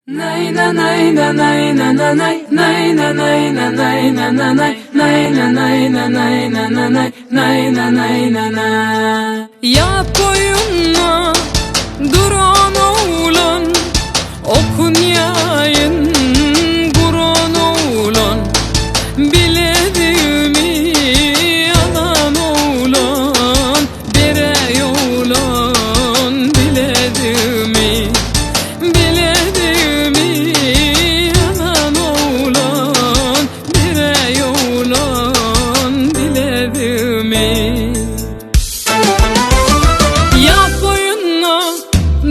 Nay na nay na nay na na nay nay na nay na nay na na nay nay na nay na nay na na nay nay na nay na na Yat boyuna duran oğlan Okun yayın guran oğlan Bilediğimi alan oğlan Bere oğlan bilediğimi Bilediğimi alan oğlan Bere oğlan bilediğimi Yat boyuna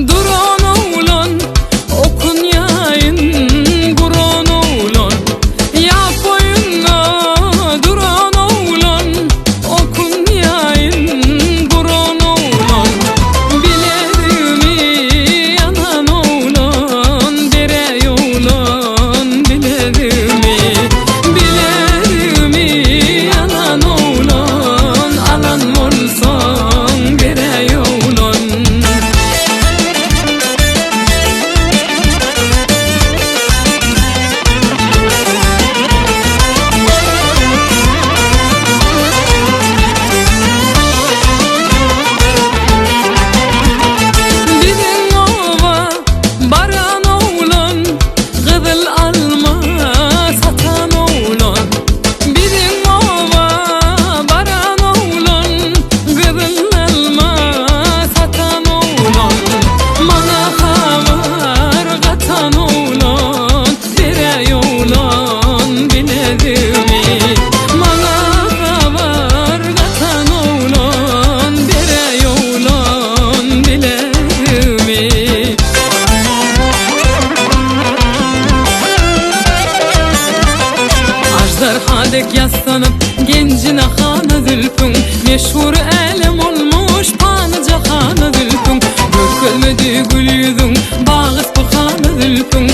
duran oğlan Okun yayın guran oğlan Yat boyuna duran oğlan Okun yayın guran oğlan Bilediğimi yalan oğlan Bere oğlan bilediğimi Bilediğimi yalan oğlan Alan olsan bere oğlan Biziň oba baran oglan, Gyzyl alma satan oglan. Biziň oba baran oglan, Gyzyl alma satan oglan. Maňa habar gatan oglan, Beräý oglan bilezigimi. Maňa habar gatan oglan, Beräý oglan bilezigimi. Aždarha dek ýassanyp, genjine hana zülpüň, Meşhur älem olmuş pany jahana zülpüň. Görkezmedi gül ýüzüň, bagy-yspyhana zülpüň.